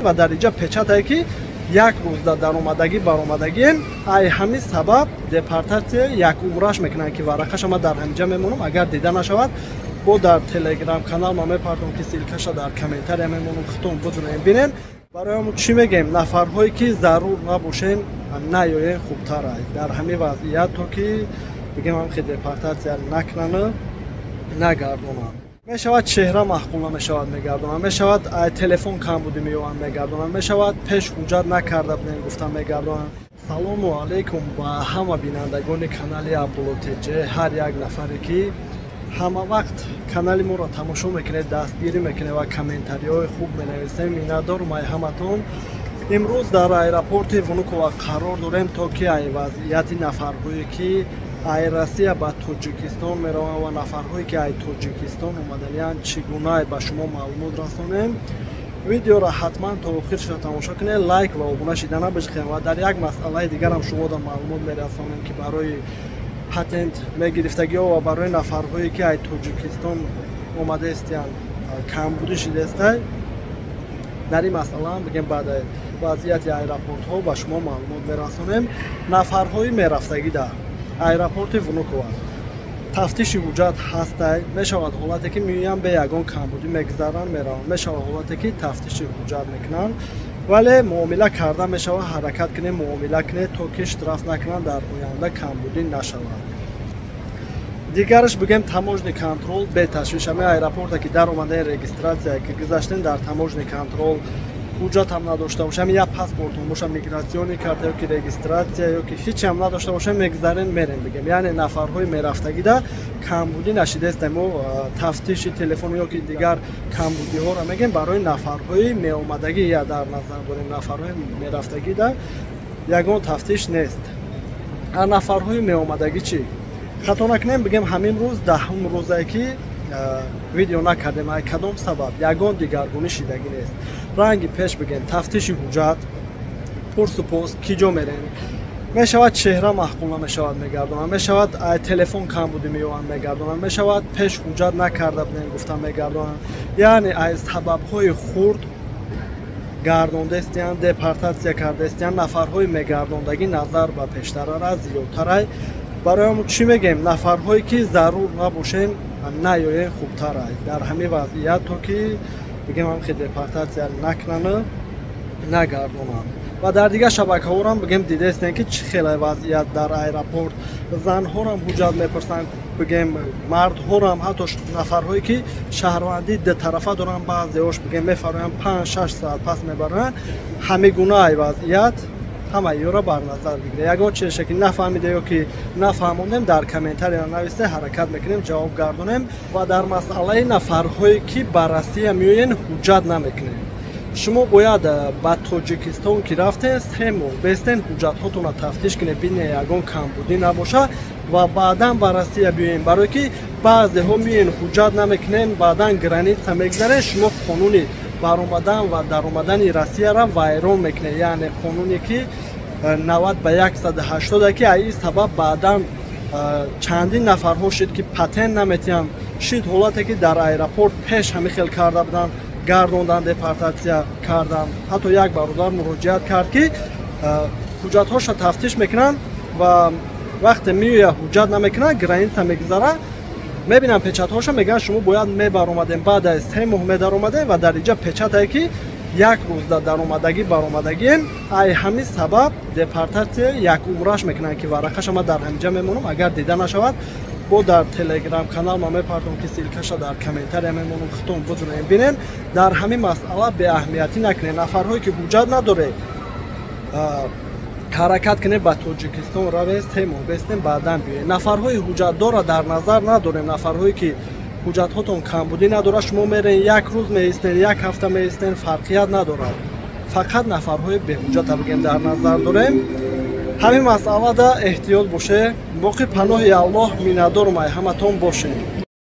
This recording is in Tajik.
Ва дар инҷа печатае, ки як рӯзда даромадагӣ баромадагиен. Ай ҳамин сабаб депортатсия як умраш мекунанд, ки варақаша ма дар ҳаминҷа мемонам. Агар дида нашавад, бо дар Телеграм канал ма мепардом, ки ссылкаша дар комментария мемонам, хитон бидунем, бинен. Барои ҳамн чӣ мегем? Нафарҳое ки зарур набошен, наёен, хубтар аст дар ҳамин вазъият, то ки бигем ҳамхе депортатсия накунану нагардонанд. Мешавад, чеҳра маъқул намешавад, мегардонанд. Мешавад, телефон кам буди, меёванд, мегардонанд. Мешавад, пеш ҳуҷҷат накарда будем, гуфта мегардонанд. Салому алайкум ба ҳама бинандагони канали Абдулло ТЖ, ҳар як нафаре ки ҳама вақт канали моро тамошо мекунед, дастгирӣ мекунед ва комментариҳои хуб менависем. Миннатдорум ай ҳаматон. Имрӯз дар аэропорти Внуково қарор дорем, то ки ай вазъияти нафарҳое ки ай Россия ба Тоҷикистон мераванд ва нафарҳое ки ай Тоҷикистон омаданиянд, чӣ гуна ба шумо маълумот расонем. Видеоро ҳатман то охирша тамошо кунед, лайк ва обуна шида набижхем. Ва дар як масъалаи дигарам шумода маълумот мерасонем, ки барои патент мегирифтагиҳо ва барои нафарҳое ки ай Тоҷикистон омадаистиянд, камбудӣ шидаистай. Дар ин масъалаам бигем, баъд вазъияти аэропортҳо ба шумо маълумот мерасонем. Нафарҳои мерафтагӣ дар аэропорти Внуково тафтиши ҳуҷҷат ҳастай. Мешавад ҳолате, ки меоянд, бе ягон камбудӣ мегузаранд, мераванд. Мешавад ҳолате, ки тафтиши ҳуҷҷат мекунанд, вале муомила карда мешавад. Ҳаракат кунед, муомила кунед, то ки штраф накунанд, дар оянда камбудӣ нашавад. Дигараш, бигем, таможенный контроль беташвиш. Ҳамин аэропорта ки даромадаи, регистрация ки гузаштем, дар таможенный контроль ҳуҷҷатам надошта бошам, як паспортон боша, миграционный карта ё ки регистрация, ё ки ҳечам надошта бошам, мегузарем, мерем. Бигем, яъне нафарҳои мерафтагида камбудӣ нашидаистем. Мо тафтиши телефон ё ки дигар камбудиҳоро мегем, барои нафарҳои меомадагӣ я дар назар дорем. Нафарҳои мерафтагида ягон тафтиш нест. А нафарҳои меомадагӣ чӣ? Хато накунем, бигем, ҳамин рӯз 10-ум рӯзае ки видео накардем. Ай кадом сабаб? Ягон дигаргунӣ шидагӣ нест. Ранги пеш, бигем, тафтиши ҳуҷҷат, пурсупос, ки ҷо мерем. Мешавад, чеҳра маъқул намешавад, мегардонанд. Мешавад, телефон кам буди, меёванд, мегардонанд. Мешавад, пеш ҳуҷҷат накарда будем, гуфта мегардонанд. Яъне аз сабабҳои хурд гардондаистиянд, депортатсия кардаистиянд. Нафарҳои мегардондагӣ назар ба пештарара зиёдтарай. Барои ҳамн чӣ мегем? Нафарҳое ки зарур набошен, наёен, хубтар аст дар ҳамин вазъият, то ки бигем ҳамхе депортатсия накунану нагардонанд. Ва дар дигар шабакаҳорам, бигем, дидаистем, ки чӣ хеле вазъият дар аэропорт. Занҳорам ҳуҷҷат мепурсанд, бигем, мардҳорам, ҳатто нафарҳое ки шаҳрвандии дутарафа доранд, баъзеош, бигем, мефароянд, 5-6 соат пас мебароянд. Ҳамин гуна ай вазъият. Ҳама ёро бар назар бигиред. Ягон чизе ки нафаҳмида ё ки нафаҳмондем, дар комментария нависте, ҳаракат мекунем, ҷавоб гардонем. Ва дар масъалаи нафарҳое ки ба Россия меоянд, ҳуҷҷат намекунем. Шумо бояд ба Тоҷикистон ки рафтен, 3 моҳ бестен, ҳуҷҷатҳотонро тафтиш кунед, бинед, ягон камбудӣ набоша, ва баъдан ба Россия биёем. Барое ки баъзеҳо меоен, ҳуҷҷат намекунен, баъдан граница мегузарен, шумо қонуни баромадан ва даромадани Россияро вайрон мекунед, яъне қонуне ки 90 ба 180, ки аз ин сабаб баъдан чандин нафарҳо шуд, ки патент наметиҳанд. Шид ҳолате, ки дар аэропорт пеш ҳамин хел карда буданд, гардондан, депортатсия кардан. Ҳатто як бародар муроҷиат кард, ки ҳуҷҷатҳоша тафтиш мекунанд ва вақте меояд, ҳуҷҷат намекунанд, граница мегузарад, мебинам печатҳоша, мегӯянд, шумо бояд мебаромадем, баъд аз 3 моҳ медаромадем. Ва дар инҷа печатае ки як рӯзда даромадагӣ баромадагиен. Ай ҳамин сабаб депортатсия як умраш мекунанд, ки варақаша ма дар ҳаминҷа мемонам. Агар дида нашавад, бо дар Телеграм канал ма мепардом, ки ссылкаша дар комментария мемонам, хитон бидунем, бинен. Дар ҳамин масъала беаҳамиятӣ накунед. Нафарҳое ки ҳуҷҷат надоред, ҳаракат кунед, ба Тоҷикистон равед, 3 моҳ бестем, баъдан биёед. Нафарҳои ҳуҷҷатдорро дар назар надорем. Нафарҳое ки ҳуҷҷатҳотон камбудӣ надорад, шумо мерен, як рӯз меистен, як ҳафта меистен, фарқият надорад. Фақат нафарҳои беҳуҷҷата, бигем, дар назар дорем. Ҳамин масъалада эҳтиёт боше. Боқӣ паноҳи Аллоҳ, миннатдорум ай ҳаматон, бошем.